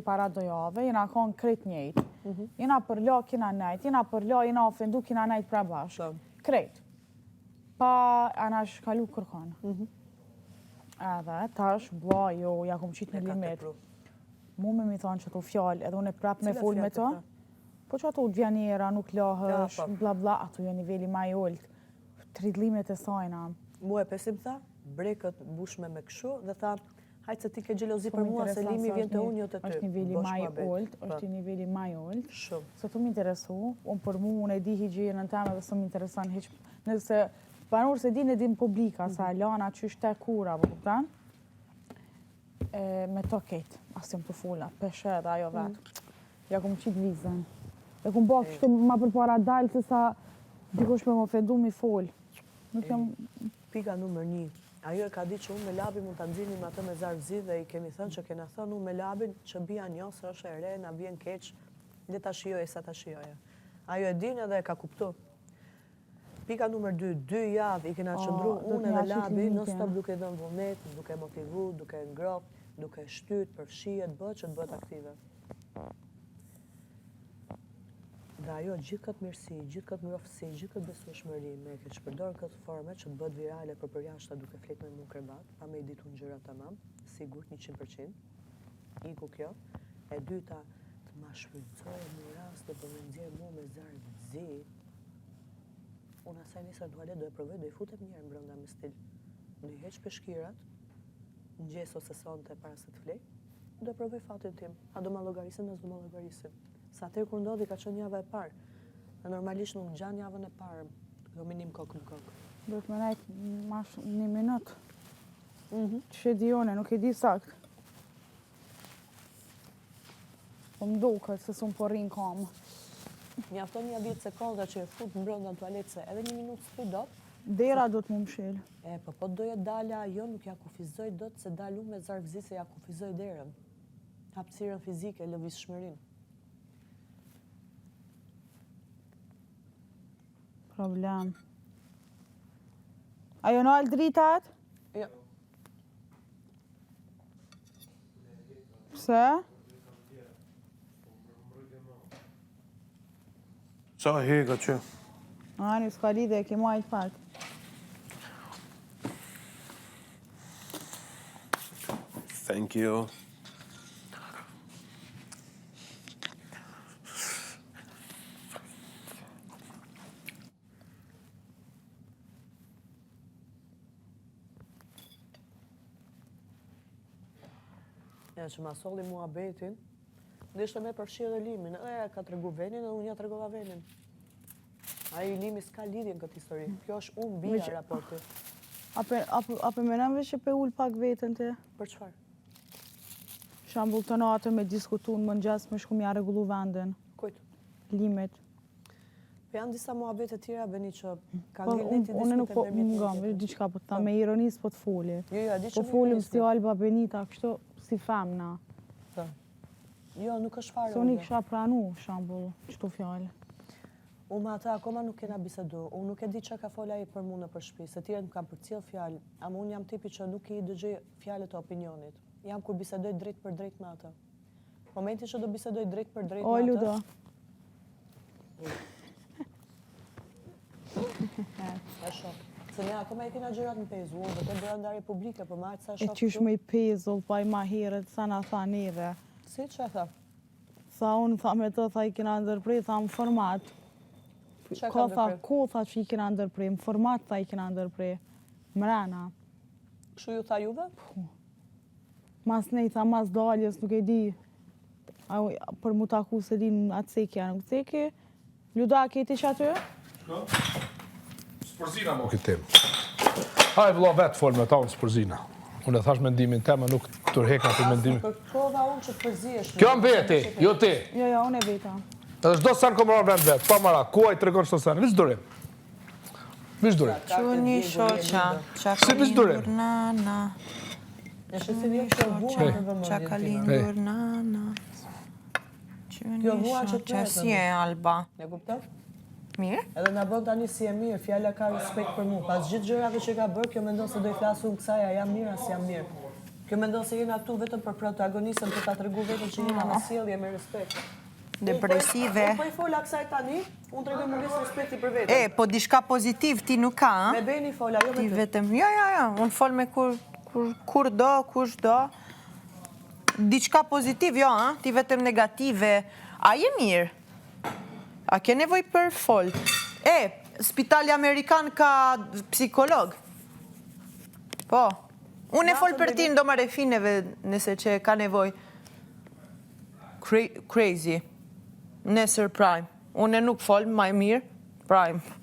prej para do jave, jena konë krejt njejt. Mhm. Jena përla, kena nejt, jena përla, jena ofendu, kena nejt pra bashkë. Po. Krejt. Pa anashkalu kërkon. Mhm. Edhe, tash, vlla, jo, ja kom qitë një limit. Mu me mi thonë qato fjalë, edhe unë e prap me fol me to. Po qato të vjen era, nuk lahësh, po. bla bla, ato janë niveli ma i ulët. Trillimet e sajna. Mu e pesim tha, brekët mbushme me këshu, dhe tha, hajtë se ti ke xhelozi për mua, se limi vjen te unë, jo te ty. është niveli ma i ulët, po. është niveli ma i ulët. Shumë. Se tu më interesu, unë për mu, unë e di higjienën teme dhe s'më intereson hiq. Nëse banorë se din e din publika, sa e lana qysh te kura, po kupton? E, me to ketë, as jam të fola, peshe edhe ajo mm. vetë. Ja kom qitë vizën. E kom bo kështu ma përpara dalë se sa dikush me më ofendu mi fol. Nuk jam... Pika numër një. Ajo e ka di që unë me Labin mund ta nxirrnim atë me zarf zi dhe i kemi thënë që kena thënë unë me Labin që bia një se është e re, na vjen keq, le ta shijoje sa ta shijoje. Ajo e din edhe e ka kuptu. Pika numër 2, dy javë i kena qëndru unë edhe Labi non stop duke i dhënë vullnet, duke motivu, duke ngrop, duke shtyt, përfshihet, bëhet që të bëhet aktive. Dhe ajo gjithë këtë mirësi, gjithë këtë ngrohtësi, gjithë këtë besueshmëri me e keqpërdor në këtë forme që të bëhet virale për përjashta duke flet me mu në krevat, pa me i ditur gjërat tamam, sigurt 100%. Iku kjo. E dyta, të ma shfrytëzojë mu rastin për me nxjerr mu me zarf zi. Unë asaj nesër në tualet do e provoj, do i futem njëherë brenda me stil. Do i heq peshkirat, mëngjes ose sonte para se të flej, do e provoj fatin tim. A do ma llogarisin, a s'do ma llogarisin. Se atëherë kur ndodhi ka qenë java e parë. Dhe normalisht nuk ngjan javën e parë dominim kokë në kokë. Duhet me nejt ma shumë një minut. Mm -hmm. Që e di une, nuk e di sakt. Po më duket se s'un po rri n'kamë. Mjafton një 10 sekonda që e fut mbrenda në tualet se edhe një minut s'rri dot. Dera do të më mshel. E, po po doje dalja, jo nuk ja kufizoj dot se dal unë me zarf zi se ja kufizoj derën. Hapësirën fizike, lëvizshmërinë. Problem. A jo nalë dritat? Jo. Pse? Qa heka që? Ani, s'ka lidhe, e ke majtë pak. Thank you. Ja që ma solli muhabetin, dhe ishte me përfshi edhe limin, edhe ja ka tregu venin, edhe unë ja tregova venin. Ai limi s'ka lidhje në këtë histori. Kjo është unë bia raporti. Ape, ape, ape menon veç që pe ul pak veten ti? Për çfarë? Shembull të natën me diskutu në mëngjes me shku m'ja rregullu vendin. Kujt? Limit. Po janë disa muhabete tjera Beni që ka po, ngel ti Unë nuk po ngam, veç diçka po të tham, me ironi s'po të foli. Jo, jo, di që po folim si Alba Benita, kështu si femna. Po. Jo, nuk është fare. Se unë i kisha pranu, shembull, qëto fjalë. Unë me atë akoma nuk kena bisedu. Unë nuk e di çka ka fol ai për mu nëpër shtëpi, se tjerët më kanë përcjell fjalë, ama unë jam tipi që nuk i dëgjoj fjalët e opinionit. Jam kur bisedoj drejt për drejt me atë. Momenti që do bisedoj drejt për drejt me atë. O, Ludo. E shoh. Se ne akoma i kena gjërat në pezull, unë vetë bëra ndarje publike, po me aq sa shoh. E qysh më i pezull, pa i ma herët, sa na tha neve. Si, që e tha? Tha unë, tha me të, tha i kena ndërpre, tha në format. Që ka tha, ku tha që i kena ndërpre, në format tha i kena ndërpre. Mrena. Kështu ju tha juve? Po. Mas nej, tha mas daljes, nuk e di. A, për mu taku se di a ceki, a nuk ceki. Luda, a ke ti që aty? Shko? S'përzina mo këtë temë. Haj, vëlla, vetë fol me ta, unë s'përzina. Unë e thash mendimin tem, nuk tërheka për mendimin. As kërkova unë që të përzihesh. Kjo më veti, jo ti. Jo, jo, unë e veta. Edhe çdo sen kom ra vend vetë, pa mara, ku ai tregon çdo sen, veç durim. Veç durim. Çuni shoqa, qa ka lindur nana. Çuni shoqa, qa ka lindur nana. Çuni shoqa, si e Alba? E kupton? Mirë. Edhe na bën tani si e mirë, fjala ka respekt për mua. Pas gjithë gjërave që ka bërë, kjo mendon se do i flas unë kësaj, a jam mirë, a s'jam mirë. Kjo mendon se jena këtu vetëm për protagonistën për ta tregu vetën që jena me sjellje me respekt. Depresive. Unë po i fola kësaj tani, unë tregoj mungesë respekti për veten. E, po diçka pozitiv ti nuk ka, a? Me Beni fola, jo me ty. Ti vetëm, jo, jo, jo, unë fol me kur, kur, kur do, kush do. Diçka pozitiv, jo, a? Ti vetëm negative. A je mirë? A ke nevojë për fol? E, spitali amerikan ka psikolog. Po. Unë e fol për ti ndo marefineve nëse që ka nevojë. Crazy. Nesër prime. Unë nuk fol, ma mirë, prime.